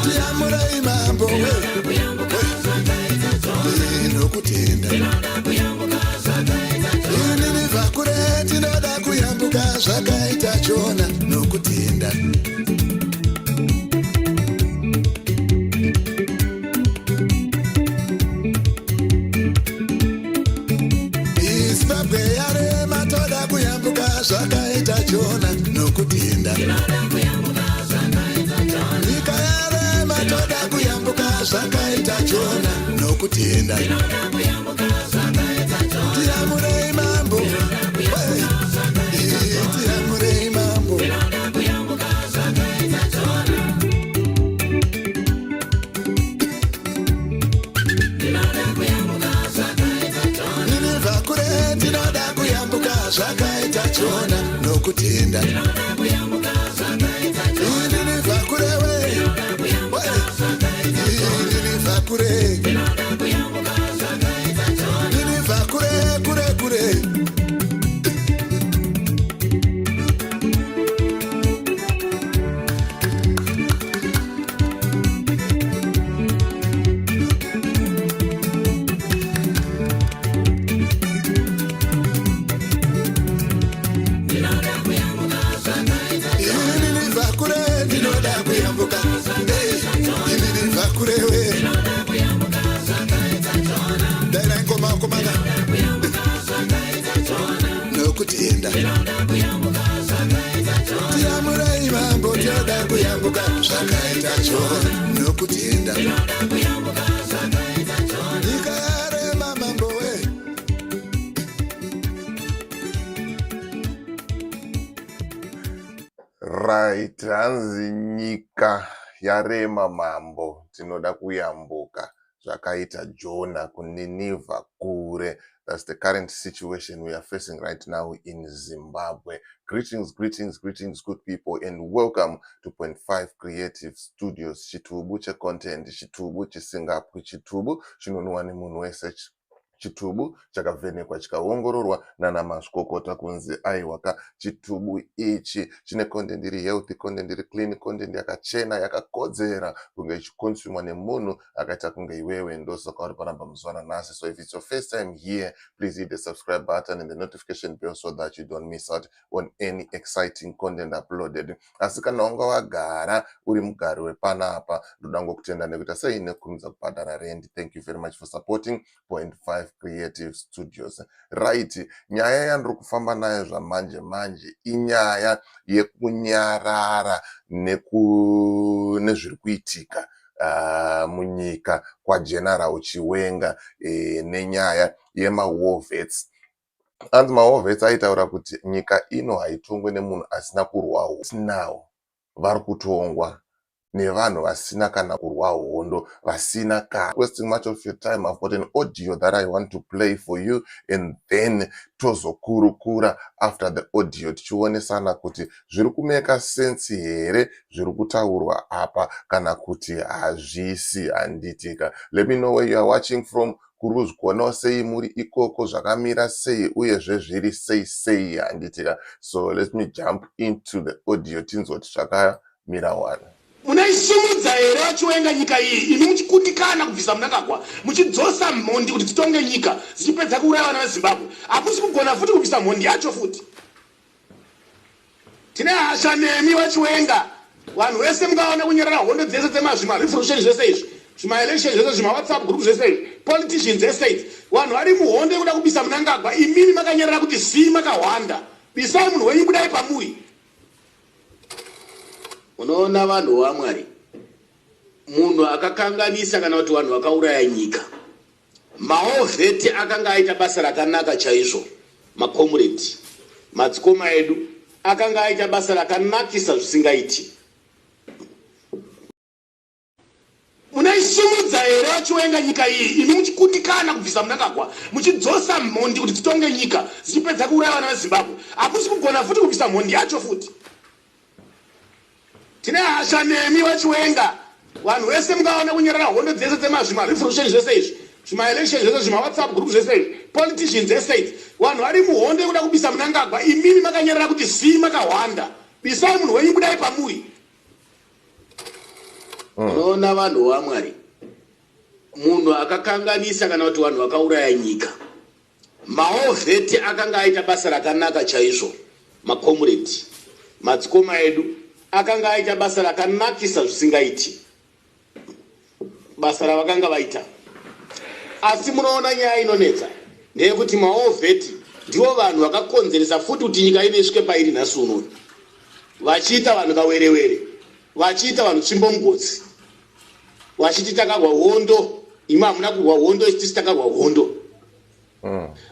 Tiyamurei mambo we, nokutenda. Ninivha kure, tinoda kuyambuka zvakaita Jona, nokutenda. Zimbabwe yarema, toda kuyambuka zvakaita Jona, nokutenda. Nyika yarema, toda kuyambuka zvakaita Jona, nokutenda. Tiyamurei mambo. Hey. Tiyamurei mambo. Ninivha kure, tinoda kuyambuka zvakaita Jona, nokutenda. Ninivha kure we. Ninivha kure, Ninivha kure, kure kure. Ninivha kure, ndinoda kuyambuka. Ninivha kure we. Dairai ngoma, komana, nokutenda. Tiyamurei mambo, tinoda kuyambuka zvakaita Jona, nokutenda. Nyika yarema, mambo we. Right, hanzi nyika yarema mambo, tinoda kuyambuka zvakaita Jona kuNinivha kure. That's the current situation we are facing right now in Zimbabwe. Greetings, greetings, greetings, good people, and welcome to Point 5 Creative Studios, chitubu checontent, chitubu chisingapwi, chitubu chinonwa nemunhu wese, chitubu chakavhenekwa chikaongororwa nana mazvikokota kunzi aiwaka, chitubu ichi chine content iri healthy, content iri clean, content yakachena, yakakodzera kunge ichiconsumwa nemunhu akaita kunge iwewe. Ndosaka uri panapa muzuva nanhasi. So if it's your first time here, please hit the subscribe button and the notification bell so that you don't miss out on any exciting content uploaded. Asi kana wanga wagara uri mugari wepanapa, ndoda ngokutenda nekuita sei, nekurumidza kubhadhara rent. Thank you very much for supporting Point 5 Creative Studios. Right, nyaya yandiri kufamba nayo zvamanje manje inyaya yekunyarara nezviri kuitika munyika kwaGeneral Chiwenga nenyaya yemawar vets. Anzi mawar vets aitaura kuti nyika ino haitongwe nemunhu asina kurwa. Now vari kutongwa nevanhu vasina kana kurwa hondo, vasina ka. Wasting much of your time, I've got an audio that I want to play for you and then tozokurukura after the audio, tichionesana kuti zviri kumake sense here zviri kutaurwa apa kana kuti hazvisi. Handitika, let me know where you are watching from. Kuri kuzvionawo sei muri ikoko, zvakamira sei, uyezve zviri sei sei? Handitika, so let me jump into the audio, tinzoti zvakamira wani. Munoisumudza here, vaChiwenga, nyika iyi, imi muchikundikana kubvisa Mnangagwa, muchidzosa mhondi kuti dzitonge nyika, dzichipedza kuuraya vana veZimbabwe? Hakusi kugona futi kubvisa mhondi yacho futi. Tine hasha nemi, vaChiwenga. Vanhu vese mungaona kunyarara hondo dzese dzemazvimarevolution zvese izvi, zvimaelection zvese, zvimaWhatsApp group zvese izvi, politicians dzese idzi, vanhu vari muhondo yekuda kubisa Mnangagwa. Imimi makanyarara kuti zii, makahwanda. Bisai munhu wenyu, budai pamuri. Unoona, vanhu vaMwari, munhu akakanganisa kana kuti vanhu vakauraya nyika, mawar vet akanga aita basa rakanaka chaizvo. Makomuredi, madzikoma edu akanga aita basa rakanakisa zvisingaiti. Munoisumudza here, vaChiwenga, nyika iyi, imi muchikundikana kubvisa Mnangagwa, muchidzosa mhondi kuti dzitonge nyika, dzichipedza kuuraya vana veZimbabwe? Hakusi kugona futi kubvisa mhondi yacho futi. Tine hasha nemi, vaChiwenga. Vanhu vese mungaona kunyarara hondo dzese dzemazvimarevolution zvese izvi, zvimaelection zvese, zvimaWhatsApp group zvese izvi, politicians dzese idzi, vanhu vari muhondo yekuda kubisa Mnangagwa. Imimi makanyarara kuti zii, makahwanda. Bisai munhu wenyu, budai pamuri. Unoona vanhu vaMwari, munhu akakanganisa kana kuti vanhu vakauraya nyika, mawar vet akanga aita basa rakanaka chaizvo. Makomuredi, madzikoma edu akanga aita basa rakanakisa zvisingaiti, basa ravakanga vaita. Asi munoona nyaya inonetsa ndeyekuti mawar vet ndivo vanhu vakakonzeresa futi kuti nyika ino isvike pairi nhasi unoyu, vachiita vanhu kawerewere, vachiita vanhu tsvimbo mugotsi, vachiti takarwa hondo, imi hamuna kurwa hondo, isi tisi takarwa hondo.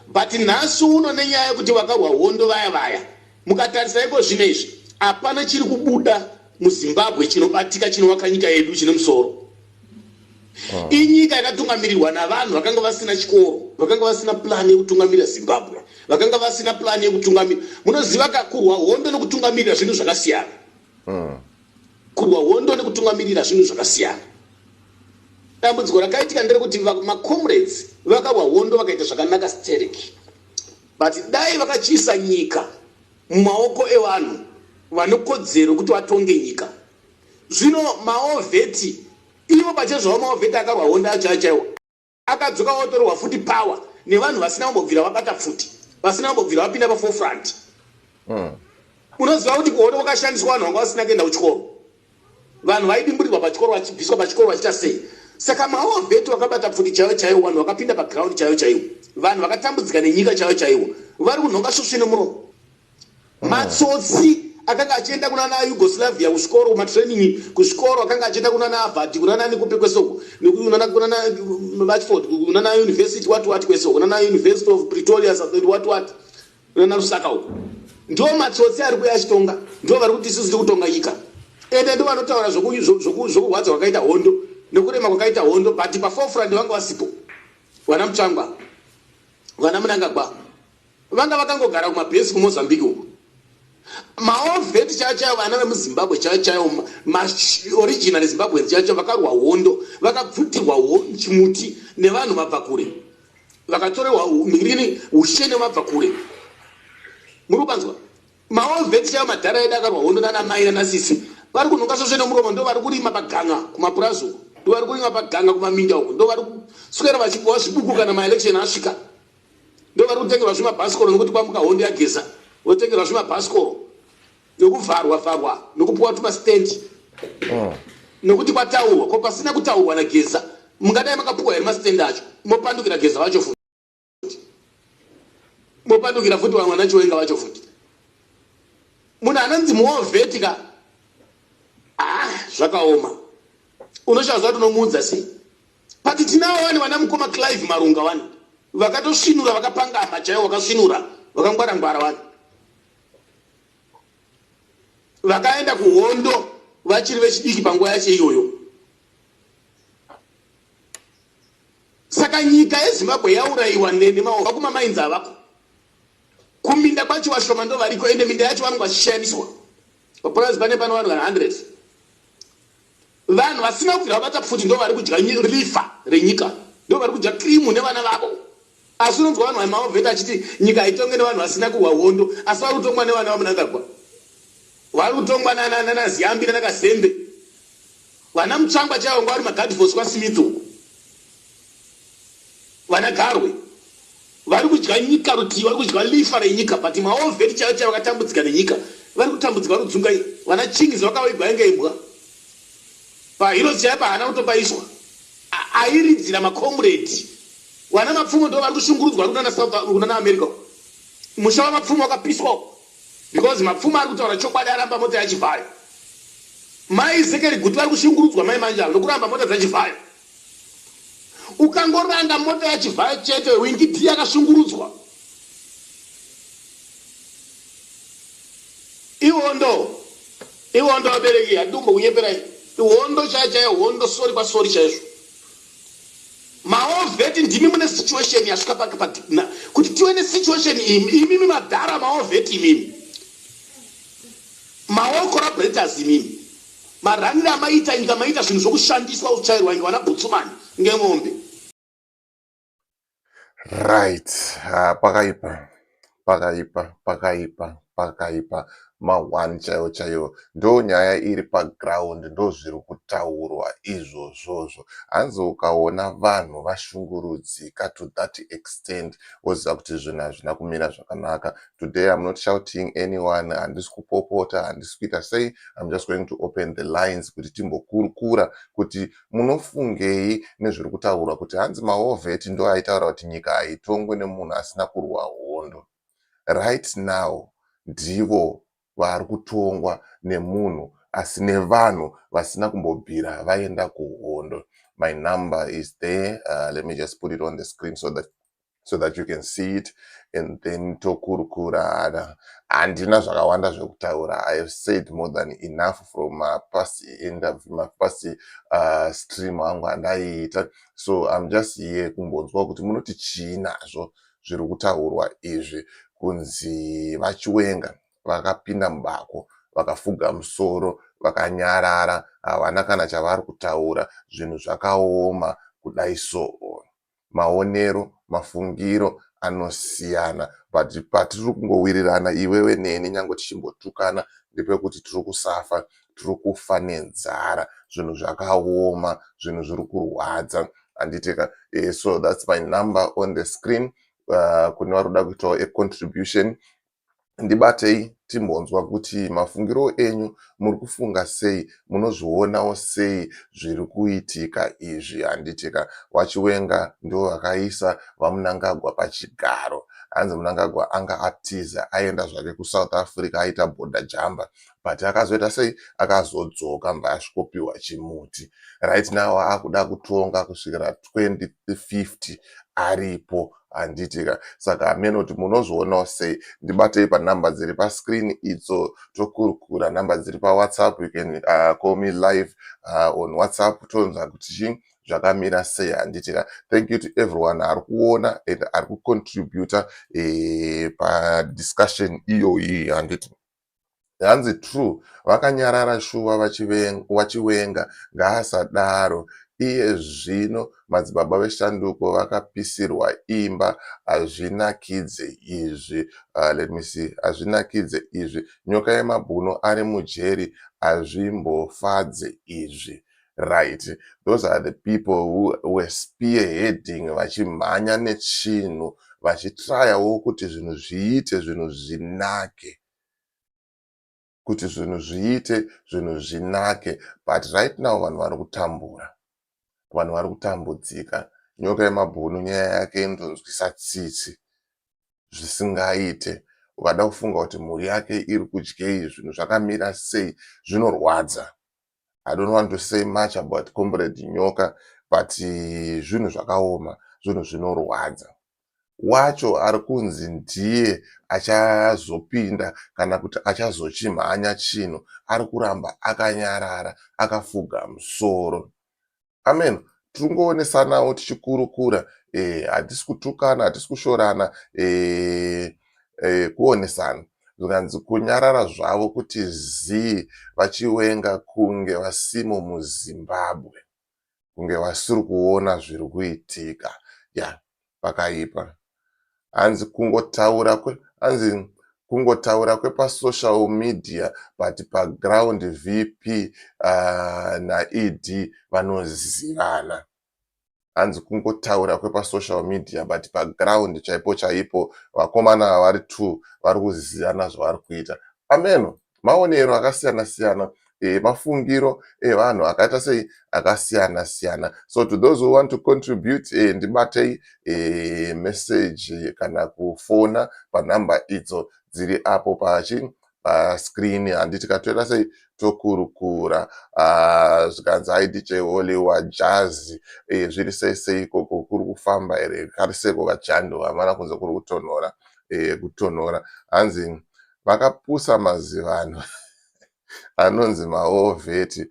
But nhasi uno nenyaya yekuti vakarwa hondo vaya vaya, mukatarisa iko zvino izvi hapana chiri kubuda muZimbabwe chinobatika, chinovaka nyika yedu chine musoro. Inyika yakatungamirirwa navanhu vakanga vasina chikoro, vakanga vasina plani yekutungamirira Zimbabwe, vakanga vasina plani yekutungamirira. Munoziva ka, kurwa hondo nekutungamirira zvinhu zvakasiyana. Kurwa hondo nekutungamirira zvinhu zvakasiyana. Dambudziko rakaitika nderekuti macomrades vakarwa hondo vakaita zvakanaka stereki, but dai vakachiisa nyika mumaoko evanhu vane kodzero kuti vatonge nyika. Zvino mawar vet ivo pachezvavo, mawar vet akarwa hondo acho achaiwo akadzoka otorerwa futi power nevanhu vasina kumbobvira vabata pfuti, vasina kumbobvira vapinda paforefront. Unoziva kuti kuhondo kwakashandiswa vanhu vanga vasina kuenda kuchikoro, vanhu vaidimburirwa pachikoro, vachibviswa pachikoro, vachiita sei. Saka mawar vet vakabata pfuti chaivo chaivo, vanhu vakapinda paground chaivo chaivo, vanhu vakatambudzika nenyika chaivo chaivo, vari kunhonga svosve nemuromo. Matsotsi akanga achienda kunana Yugoslavia kuzvikoro, kumatraining kuzvikoro, akanga achienda kunana Harvard, kunana nekupi kwese uko, kunana Oxford, kunana university what what kwese uko, kunana University of Pretoria what what, kunana Lusaka uko. Ndiwo matsotsi ari kuuya achitonga, ndiwo vari kuti isusu tiri kutonga nyika. Ende ndivo vanotaura zvokurwadza kwakaita hondo nekurema kwakaita hondo, but paforefront vanga vasipo. Vana Mutsvangwa, vana Mnangagwa vanga vakangogara kumabhesi kuMozambique uko. Mawar vet chaivo chaivo, vana vemuZimbabwe chaivo chaivo, maoriginal Zimbabweans chaivo chaivo, vakarwa hondo, vakabvutirwa chimuti nevanhu vabva kure, vakatorerwa mirini ushe nevabva kure. Muri kupanzwa? Mawar vet chaivo, madhara edu akarwa hondo nana mai nana sisi, vari kunhonga svosve nemuromo. Ndo vari kurima paganga kumapurazi uko, ndo vari kurima paganga kumaminda uko, ndo vari kuswera vachipuwa zvibuku kana maelection asvika, ndo vari kutengerwa zvimabhasikoro nokuti kwamuka hondo yaGeza, votengerwa zvimabhasikoro nokuvharwa vharwa nokupuwa tumastendi nokuti kwataurwa. Ko pasina kutaurwa naGeza, mungadai makapuwa here mastendi acho? Mopandukira Geza vacho futi, mopandukira futi vamwe vanaChiwenga vacho futi. Munhu anonzi muwar vet ka, ah, zvakaoma. Unoshaza kuti unomuudza sei? Pati tinavo vani vana mukoma Clive Marunga, vani vakatosvinura, vakapangama chaivo, vakasvinura, vakangwara-ngwara, vani vakaenda kuhondo vachiri vechidiki panguva yacho iyoyo. Saka nyika yeZimbabwe yaurayiwa nemaoko kumamainzi avako, kuminda kwacho vashoma ndo variko, ende minda yacho vanenge vachishayaniswa. Papurazi pane pano vanhu kana 100, vanhu vasina kubvira vabata pfuti ndo vari kudya rifa renyika, ndo vari kudya kirimu nevana vavo. Asi unonzwa vanhu vemawar vet achiti nyika haitonge nevanhu vasina kurwa hondo, asi vari kutongwa nevana vaMnangagwa, vari kutongwa nanaZiyambi nanaKazembe. Vana Mutsvangwa chaivo vanga vari maguard force kwaSmith uko, vana Garwe vari kudya nyika rutivi, vari kudya lifa renyika, but mawar vet chaivo chaivo vakatambudzika nenyika vari kutambudzika, vari kudzungaira. Vana Chingis vakavigwa inge imbwa paHeroes chaipo, haana kutopaiswa, airidzira macomrade. Vana Mapfumo ndo vari kushungurudzwa, vari kunana South, kunana America. Musha waMapfumo wakapiswa because Mapfumo ari kutaura chokwadi, aramba mota yaChivhayo. Mai Zekeri Guti vari kushungurudzwa, mai manje avo, nokuramba mota dzaChivhayo. Ukangoranga mota yaChivhayo chete, Winky D akashungurudzwa. Ihondo, ihondo vabereki, handidi kumbokunyeperai, ihondo chaiyo chaiyo, hondo sori kwasori chaizvo. Mawar vet ndimi mune situation yasvika kuti tive nesituation iyi, imimi madhara mawar vet, imimi mawar collaborators, imimi maraniro amaita nyika, maita zvinhu zvokushandiswa kutsvairwa inge vana bhutsumani ngemombe. Right, pakaipa, pakaipa, pakaipa. Pakaipa ma1 chaiwo chaiwo. Ndo nyaya iri paground, ndo zviri kutaurwa izvozvozvo. Hanzi ukaona vanhu vashungurudzika to that extent, woziva kuti zvinhu hazvina kumira zvakanaka. Today I'm not shouting anyone, handisi kupopota, handisi kuita sei. I'm just going to open the lines kuti timbokurukura kuti munofungei nezviri kutaurwa kuti hanzi mawar vet ndo aitaura kuti nyika haitongwe nemunhu asina kurwa hondo. Right now ndivo vari kutongwa nemunhu asi nevanhu vasina kumbobvira vaenda kuhondo. My number is there. Let me just put it on the screen so that you can see it and then tokurukura. Handina zvakawanda zvekutaura. I have said more than enough from my past interview, my past stream angu andaiita. So I'm just here kumbonzwa kuti munoti chii nazvo zviri kutaurwa izvi, kunzi VaChiwenga vakapinda mubako, vakafuga musoro, vakanyarara, havana kana chavari kutaura. Zvinhu zvakaoma kudai. So maonero, mafungiro anosiyana, but patiri kungowirirana iwewe neni, nyange tichimbotukana, ndepekuti tiri kusuffer, tiri kufa nenzara. Zvinhu zvakaoma, zvinhu zviri kurwadza, handitika? So that's my number on the screen. Kune vari kuda kuitawo acontribution, ndibatei timbonzwa kuti mafungiro enyu, muri kufunga sei, munozvionawo sei zviri kuitika izvi, handitika? VaChiwenga ndo vakaisa VaMnangagwa pachigaro. Hanzi Mnangagwa anga atiza, aenda zvake kuSouth Africa, aita border jumper, but akazoita sei? Akazodzoka, mbva asvikopiwa chimuti. Right now akuda kutonga kusvikira 2050 aripo, handitika? Saka hamene kuti munozvionawo sei. Ndibatei panhamba dziri pascreen idzo, tokurukura. Nhamba dziri paWhatsApp, you can call me live on WhatsApp, tonzwa kuti chii zvakamira sei, handitika? Thank you to everyone ari kuona and ari kucontributa padiscussion iyoyi, handiti? Hanzi true, vakanyarara shuwa. VaChiwenga ngaasadaro. Iye zvino madzibaba veshanduko vakapisirwa imba. Hazvinakidze izvi. Let me see. Hazvinakidze izvi. Nyoka yemabhuno ari mujeri. Hazvimbofadze izvi. Right, those are the people who were spearheading, vachimhanya nechinhu, vachitrayawo kuti zvinhu zviite, zvinhu zvinake, kuti zvinhu zviite, zvinhu zvinake. But right now vanhu vari kutambura, vanhu vari kutambudzika. Nyoka yemabhunu, nyaya yake inonzwisa tsitsi zvisingaite. Ukada kufunga kuti mhuri yake iri kudyei, zvinhu zvakamira sei, zvinorwadza. I don't want to say much about Comrade Nyoka, but zvinhu zvakaoma, zvinhu zvinorwadza. Wacho ari kunzi ndiye achazopinda kana kuti achazochimhanya chinhu ari kuramba akanyarara, akafuga musoro. Amen. Tiri kungoonesanawo tichikurukura. Hatisi kutukana, hatisi kushorana, kuonesana. Zvikanzi kunyarara zvavo kuti zii VaChiwenga, kunge vasimo muZimbabwe, kunge vasiri kuona zviri kuitika. Ya, pakaipa. Hanzi kungotaura, hanzi kungotaura kwepasocial media, but paground VP naED vanozivana. Hanzi kungotaura kwepasocial media, but paground chaipo chaipo vakomana vari two vari kuzivana zvavari kuita. Ameno, maonero akasiyana siyana, mafungiro evanhu akaita sei, akasiyana siyana. So to those who want to contribute, ndibatei message kana kufona panhamba idzo dziri apo pachi pascreen, handiti? Katoita sei, tokurukura. Zvikanzi ai DJ Holy wajazi, zviri sei sei ikoko? Kuri kufamba here? Kari seiko kachando? Hamana kunze kuri kutonhora, kutonhora. Hanzi vakapusa mazivanhu anonzi mawar vet.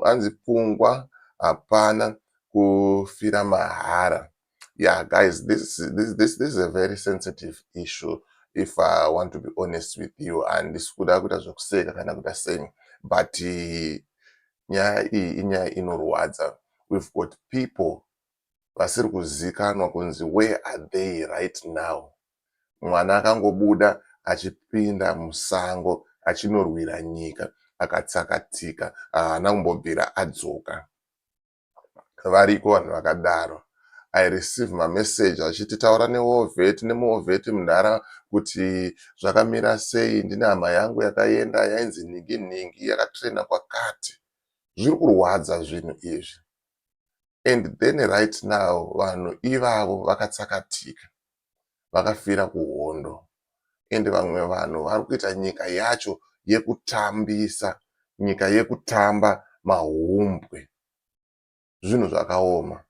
Hanzi pfungwa hapana kufira mahara. Yeah, guys, this is a very sensitive issue, if I want to be honest with you. Handisi kuda kuita zvekuseka kana kuita sei, but nyaya iyi inyaya inorwadza. We've got people vasiri kuzikanwa kunzi where are they right now. Mwana akangobuda Achipinda musango achinorwira nyika, akatsakatika, haana kumbobvira adzoka. Variko vanhu vakadaro. I receive mameseji achiti, "Taura newar vet, nemuwar vet munhara kuti zvakamira sei. Ndine hama yangu yakaenda, yainzi nhingi nhingi, yakatraina kwakati." Zviri kurwadza zvinhu izvi. And then right now vanhu ivavo vakatsakatika, vakafira kuhondo. Ende vamwe vanhu vari kuita nyika yacho yekutambisa, nyika yekutamba mahumbwe. Zvinhu zvakaoma,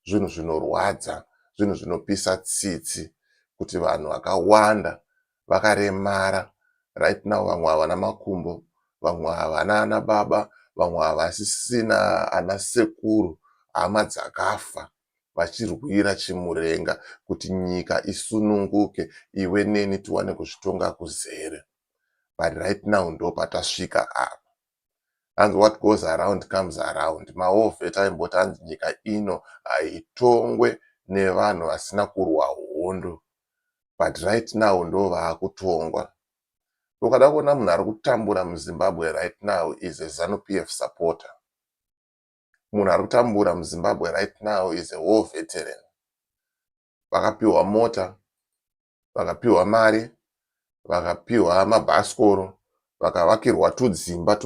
zvinhu zvinorwadza, zvinhu zvinopisa tsitsi kuti vanhu vakawanda vakaremara right now. Vamwe havana makumbo, vamwe havana ana baba, vamwe havasisina ana sekuru, hama dzakafa vachirwira chimurenga kuti nyika isununguke, iwe neni tiwane kuzvitonga kuzere. But right now ndo patasvika apa. Hanzi, "What goes around comes around." Mawar vet aimboti hanzi nyika ino haitongwe nevanhu vasina kurwa hondo, but right now ndo vaakutongwa. Ukada kuona munhu ari kutambura muZimbabwe right now is a ZANU PF supporter. Munhu ari kutambura muZimbabwe right now is a war veteran. Vakapiwa mota, vakapiwa mari, vakapiwa mabhasikoro, vakavakirwa tudzimba.